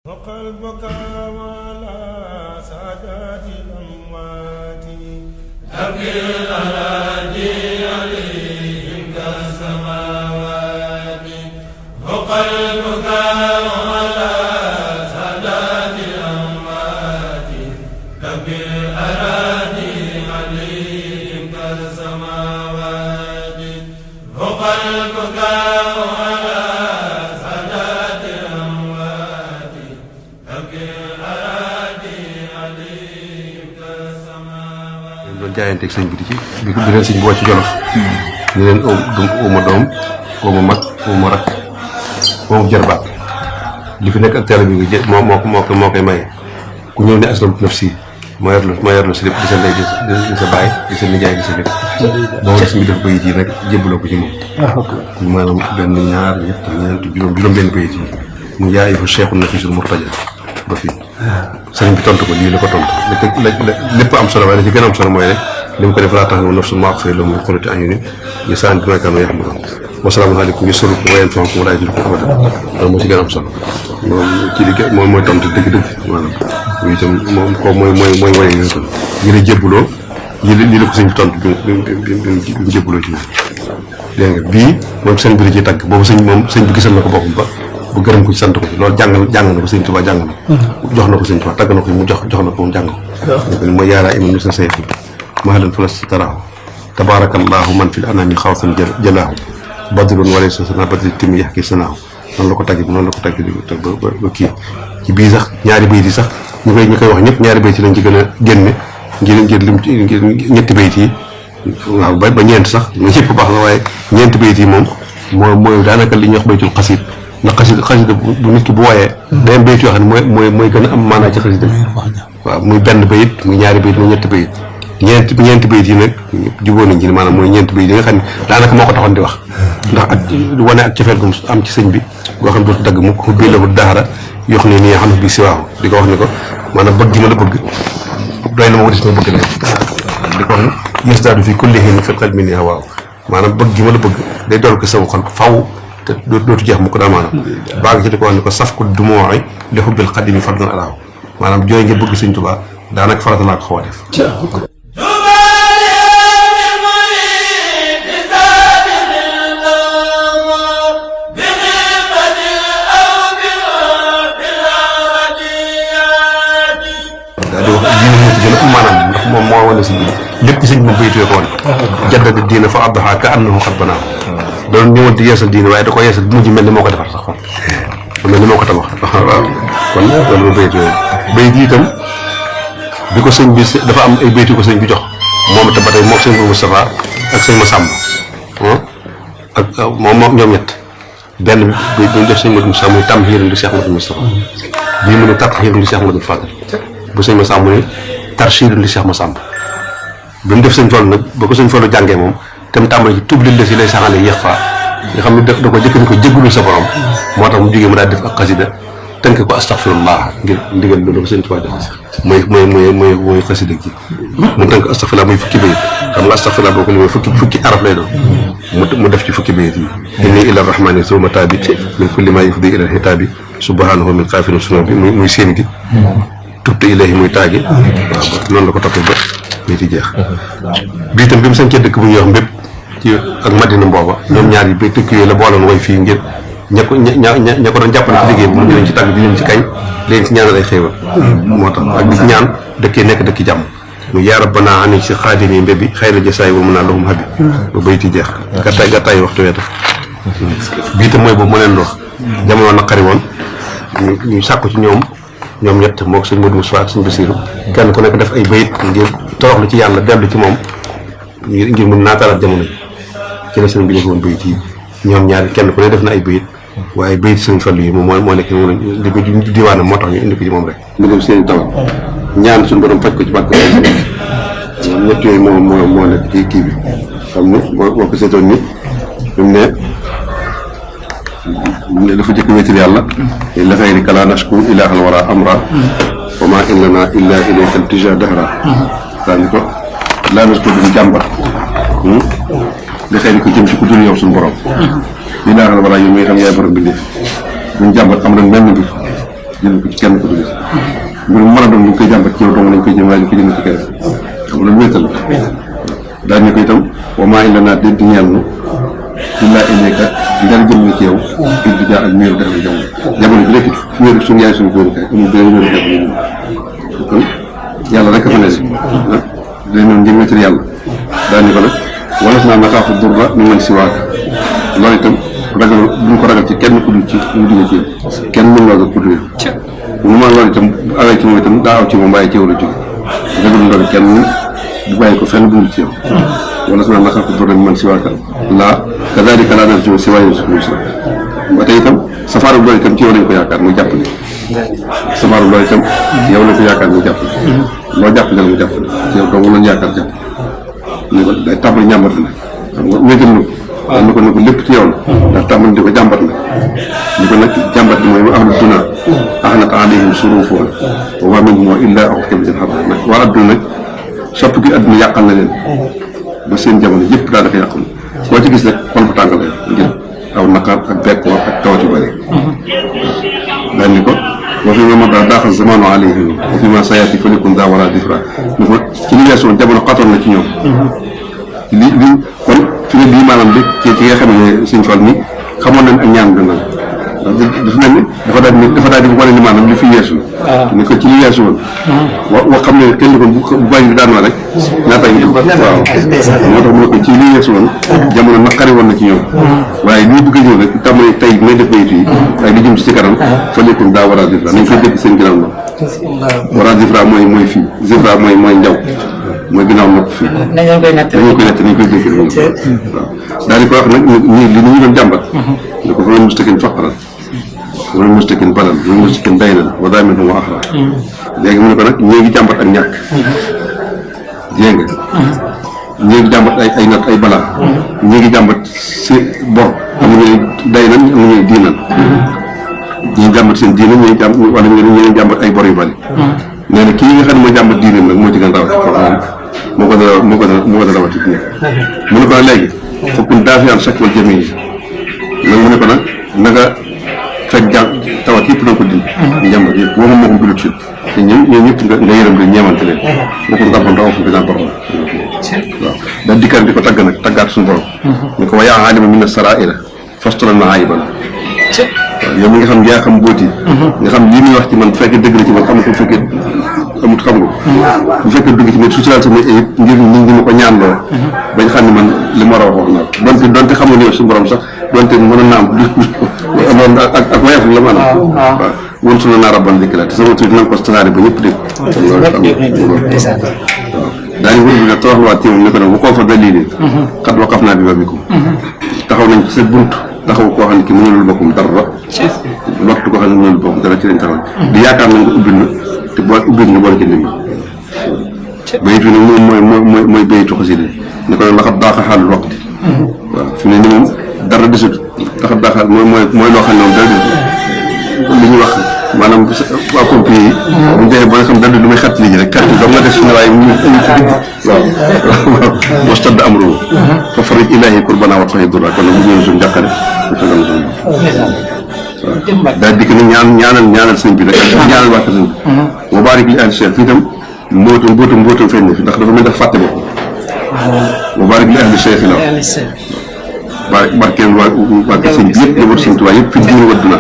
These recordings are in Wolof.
وقلبك على سادات الأموات أبكي الأراضي عليهم كالسماوات وقلبك على سادات الأموات أبكي الأراضي عليهم كالسماوات وقلبك jaayanteeg sëñ bi di ci bi leen sëñ boo ci jolof ni leen uma doom uma mag uma rak uma jarbaat li fi nekk ak teel bi moo koy maye ku ñëw ne aslamtu nafsi ma yor la si lépp di sa ndey di sa baay di sa nijaay di sa lépp boo gis mi def bayit yi nag jébbaloo ko ci moom maanaam benn ñaar ñett ñeent juróom benn bayit yi mu yaay fa Cheikhu Nafisul Murtaja ba fii sëriñ bi tontu ko lii la ko tontu lépp am solo waaye li ci gën a am solo mooy rek li mu ko def laa tax nga nafsun maa xëy la muy xolati añu ni ñu saan bi may kam yax ma doon wasalaamaaleykum ñu solu ko wayen fonk mu daay jul ko abada loolu moo ci gën a am solo moom ci liggéey moom mooy tontu dëgg-dëgg maanaam muy itam moom ko mooy waye yooyu kon yi la jébbuloo lii la ko sëñ bi tontu bi mu jébbuloo ci moom dégg nga bii moom sëñ bi la ciy tàgg boobu sëñ bi gisal na ko boppam ba bu gërëm ko ci sant ko ci loolu jàng na ko sëñ Tuubaa jàng na jox na ko sëñ Tuubaa tàgg na ko mu jox na ko mu jàng ko mooy yaaraa imam ni sa seexi mahalan falas taraahu tabarakallahu man fil anami xawsan jalaahu badrun wala sa sana badri timi yax ki sanaahu noonu la ko tàgg ba kii ci bii sax ñaari bayit yi sax ñu koy wax ñëpp ñaari bayit yi lañ ci gën a génne ngir lim ñetti bayit yi waaw ba ñeent sax ñëpp baax na waaye ñeenti bayit yi moom mooy daanaka li ñuy wax baytul xasid ndax xasida bu nit ki bu wooyee day am bayit yoo xam ne mooy gën a am maanaa ci xasida waaw muy benn bayit muy ñaari bayit muy ñetti bayit ñeenti bayit yi nag jubóo nañ ci ne maanaam mooy ñeenti bayit yi nga xam ne daanaka moo ko taxoon di wax ndax ak wane ak cofeel gu am ci sëñ bi boo xam ne dootu dagg mu ko bii la bu daara yox ne nii xam ne bii si waaw di ko wax ne ko maanaam bëgg gi ma la bëgg doy na ma wadis ma bëgg leen di ko wax ne yasdaadu fi kulli hiin fil qalbi nii waaw maanaam bëgg gi ma la bëgg day dool ko sama xol faw te dootu jeex mu ko daal maanaam baag ci di ko wax ne ko saf ko dumooy li xubbil xadimi fardun alaaw maanaam jooy ngir bëgg sëñ Tuubaa daanaka farata laa ko xaw a def daa di wax diine moo ci gën a am maanaam ndax moom moo wane si lépp sëñ moom baytuwee ko wane jaddada diina fa abdaha ka annahu xat banaaw doon ñëwoon di yeesal diine waaye da ko yeesal bu mujj mel ni moo ko defar sax mel ni moo ko tabax waaw kon loolu ma bayt yooyu bayt yi itam bi ko sëñ bi dafa am ay bayt yu ko sëñ bi jox moom itam ba tey moom sëñ bi Moustapha ak sëñ Massamba ak moom ñoom ñett benn bi ñu def sëñ Modou Moustapha muy tam xiiram di Cheikh Modou Moustapha bii mu ne tar xiiram di Cheikh Modou Fadal bu sëñ Massamba mu ne tar xiiram di Cheikh Massamba bi mu def sëñ Fallu nag ba ko sëñ Fallu jàngee moom te mu tàmbali ci tubli la si lay saxale yéex faa nga xam ne da ko jëkk ni ko jéggulu sa borom moo tax mu jógee mu daal def ak xasida tënk ko astaghfirullah ngir ndigal loolu ko sëñ Tuubaa def mooy xasida gi mu tënk astaghfirullah muy fukki bayit xam nga astaghfirullah boo ko limee fukki araf lay doon mu def ci fukki bayit yi inni ila rahmani suma taabi min kulli ma yufdi ila hitaabi subhanahu min xaafinu suna bi muy seen gi tubtu ilayhi muy taagi waaw noonu la ko toppee ba bayit yi jeex bii itam bi mu sañcee dëkk bu ñuy wax mbépp ci ak Madina mbooba ñoom ñaar yi ba dëkk yooyu la booloon way fii ngir ña ko doon jàppale ci liggéey bi mu leen ci tàgg di leen ci kañ leen ci ñaanal ay xéewal moo tax ak di ci ñaan dëkkee nekk dëkki jàmm mu yaa rabbana ani si xaadimi mbébbi xëy na jasaay wa mun naa lahum habi ba bayti jeex gàttaay waxtu wee tax bii tam mooy boobu ma leen wax jamono naqari woon ñu sàkku ci ñoom ñett moo ko sëñ Modou Moussa ak sëñ Basiru kenn ku nekk def ay bayit ngir toroxlu ci yàlla dellu ci moom ngir mun naatalaat jamono yi ci la sëñ bi defoon bayit yi ñoom ñaari kenn ku ne def na ay bayit waaye bayit sëñ Fallu yi moom moo nekk moom diwaanam moo tax ñu indi ko ci moom rek mu dem seen taw ñaan suñu borom faj ko ci bàkk ñett yooyu moo nekk ci kii bi xam ne boo ko seetoon ni mu ne dafa jëkk wéetal yàlla la xayri kala nashku ilaahal wara amra wa ma illana illa ilayka altija dahra daal ni ko laa nashku duñ jàmbat la xayri ko jëm ci ku dul yow suñu borom ilaahal wara yow mi nga xam yaay borom bi def duñ jàmbat am nañ benn mbir jëlee ko ci kenn ku dul mbir mu mën a doon ñu koy jàmbat ci yow dong lañ koy jëm waaye ñu koy jëlee ci kenn xam loolu wéetal la daal ñu ko itam wa maa illanaa di ñeel nu illaa ilayka ndar jëm na ci yow fii di jaar ak miiru def la jamono bi léegi wéeru suñu yaay suñu wéeru kay amul benn wéeru kay kon yàlla rek a fa ne day noonu ngir wéetal yàlla daal ñu ko nag wala naa naxaafu durra mi man si waaka loolu itam ragal duñ ko ragal ci kenn ku dul ci mu jóge ci yow kenn mën loo ku dul yow bu ma loolu itam awee ci moom itam daa aw ci moom bàyyi ci yow la jóge ragal loolu kenn du bàyyi ko fenn dul ci yow wala naa naxaafu durra mi man si waaka laa kadaalika laa narju si waaye suñu si ba tey itam safaaru loolu itam ci yow lañ ko yaakaar muy jàppale safaaru loolu itam ci yow lañ ko yaakaar muy jàppale loo jàppale mu jàppale ci yow dong lañ yaakaar jàpp ni ko day tàmbali ñàmbat na xam nga wéetal na ko ne ko lépp ci yow la ndax tàmbali di ko jàmbat na ni ko nag jàmbat bi mooy wa ahlu dunaa axnat alayhim suruufuhaa wa maa minhum illaa uxkamatil xarb nag waa adduna nag sopp gi adduna yàqal na leen ba seen jamono yëpp daal dafa yàqal koo ci gis rek xol bu tàng lay ngir aw naqar ak bekkoor ak tawat yu bëri daal ni ko wa fi ma madaa daaxal zamaanu alayhim wa fi ma sayaati fa likun daa wala difra ni ko ci li weesu woon jamono xatoon na ci ñoom li kon fi ne bii maanaam bi ci nga xam ne Sëñ Fall mi xamoon nañ ak ñaan bi nag dafa mel ni dafa daal di wane ni maanaam li fi yeesu ni ko ci li yeesu woon wax xam ne kenn ko bu bàyyi daanoo rek ñaata ngi waaw moo tax mu ne ko ci li yeesu woon jamono naqari woon na ci ñoom waaye li bëgg a ñëw rek tàmbali tey may def bayit yi waaye li jëm ci kanam fa lékkul daa war a difra nañ koy dégg seen ginnaaw noonu war a difra mooy fii zifra mooy njaw mooy ginnaaw nopp fii dañoo koy natt nañ koy dégg moom waaw daal di ko wax nag li ñu doon jàmbat ne ko fa la mustakin faqran wa mustakin balan wa mustakin daynan wa daamin wa axra léegi mu ne ko nag ñii ngi jàmbat ak ñàkk dégg nga ñii ngi jàmbat ay natt ay balaa ñii ngi jàmbat si bor am nañu daynan am nañu diinan ñii jàmbat seen diina ñii jàmbat wala ñii jàmbat ay bor yu bari nee na kii nga xam ne mooy jàmbat diine nag moo ci gën rawati kooku moom moo ko rawati fi nekk mu ne ko nag léegi fokkul daafiyaan chaque wal jami yi nag mu ne ko nag na nga fekk tawat yëpp na nga ko dindi di jàmbat yëpp woo moo ko bilut fi te ñoom ñëpp nga yërëm leen ñeemante leen boo ko ngàmpoon raw fu dinaa borom waaw daal dikkaan di ko tagg nag taggaat suñu borom ñu ko wayaa alima mina saraira fastola na ayiban waaw yow mi nga xam yaa xam bóoti nga xam lii muy wax ci man bu fekkee dëgg la ci man xam ko bu fekkee amut xam nga bu fekkee dugg ci man suturaal sama ayib ngir nit ñi ma ko ñaan loo bañ xam ne man li ma war a wax naa donte xam nga ne yow suñu borom sax donte mënoon naa am ak woyof la maanaam waaw won su naa rabban dikk la te sama tur na nga ko tasaare ba ñëpp dégg loolu waaw daañu wër bi nag toroxluwaat ci moom ne ko nag bu koo fa dalili xat waqaf naa bi babikum taxaw nañ ci sa bunt taxaw koo xam ne ki mënulul boppam dara lott koo xam ne mënulul boppam dara ci lañ taxaw di yaakaar nañ nga ubbil na te boo ubbil nga boole ci nit ñi bayit bi nag moom mooy bayitu xasida ne ko nag laxat daaxa xaalul waqti waaw fi ne ni moom dara desut laxat daaxa mooy loo xam ne moom dara desut li ñuy wax maanaam waa compagnie yi bu ñu demee ba nga xam dara du may xat nit ñi rek kàtt doo nga def suñu waaye ñu ci digg waaw wastad amru fa farij ilahi qurbana wa fahi dura kon nag bu ñëw suñu jàkkare ñu tagal suñu waaw daal dikk ni ñaanal sëñ bi rek ñaanal waa sëñ bi wa barik li ahli cheikh fii tam mbootam feeñ na fi ndax dafa mel dafa fàtte bopp wa barik li ahli cheikh la barkeel waa kër sëñ bi yëpp njaboot sëñ Tuubaa yëpp fi diine wadduna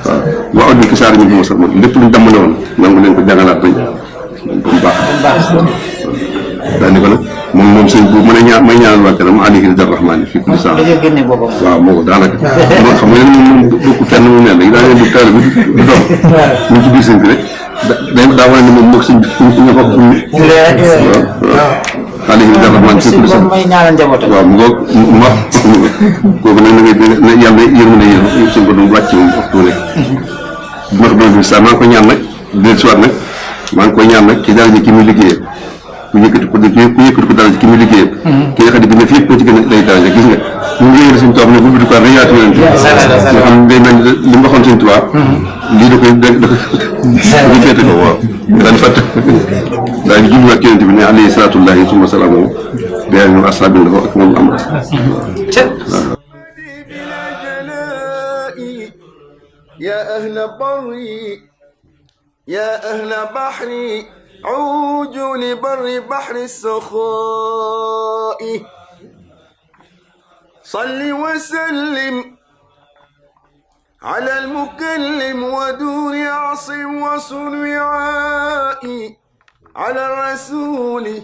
waaw waa adduna ki saari mi mosal moom lépp luñ dammale woon nangu leen ko jàngalaat bañ ba mu baax daa ni ko nag moom sëñ bu mën a may ñaanal waa këram alayhi ridar rahmaani fii kulli saa waaw moo ko daanaka xam nga moom bokku fenn mu mel léegi daa leen di taal bi du doom ñu ci biir sëñ bi rek daa wane ne moom moog sëñ bi ñu bokk waaw alayhi ridar rahmaani fii kulli saa waaw mu ngoog mu wax kooku nag na yàlla yërmande yéen suñ ko doon wàcc moom waxtu nekk bu ma doon sa maa ngi koy ñaan nag del siwaat nag maa ngi koy ñaan nag ci daal ji ki muy liggéeyee ku yëkkati ko dara ci ki muy liggéeyee ki nga xam ne bi ne fi yëpp moo ci gën a lay dara gis nga ñu ngi yëngal suñu tubaab ne bu biddukaat rek yaatu yonent nga xam day mel li mu waxoon suñu tubaab lii da koy féete ko waaw daal di fàtte daal di jubluwaat yonent bi ne alayhi salaatullahi summa salaamu bi ñoom asaabi la ko ak moom am يا أهل بري يا أهل بحري عوجوا لبر بحر السخاء صل وسلم على المكلم ودور عصم وصل وعائي على الرسول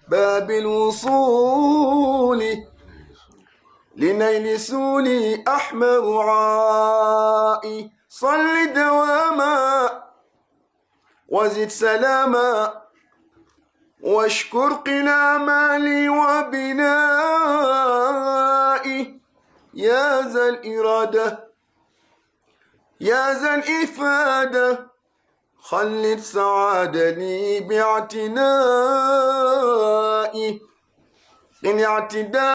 باب الوصول لنيل سولي أحمر عائي صل دواما وزد سلاما واشكر قنا لي وبنائي يا ذا الإرادة يا ذا الإفادة خلد سعادة لي باعتنائي إن اعتداء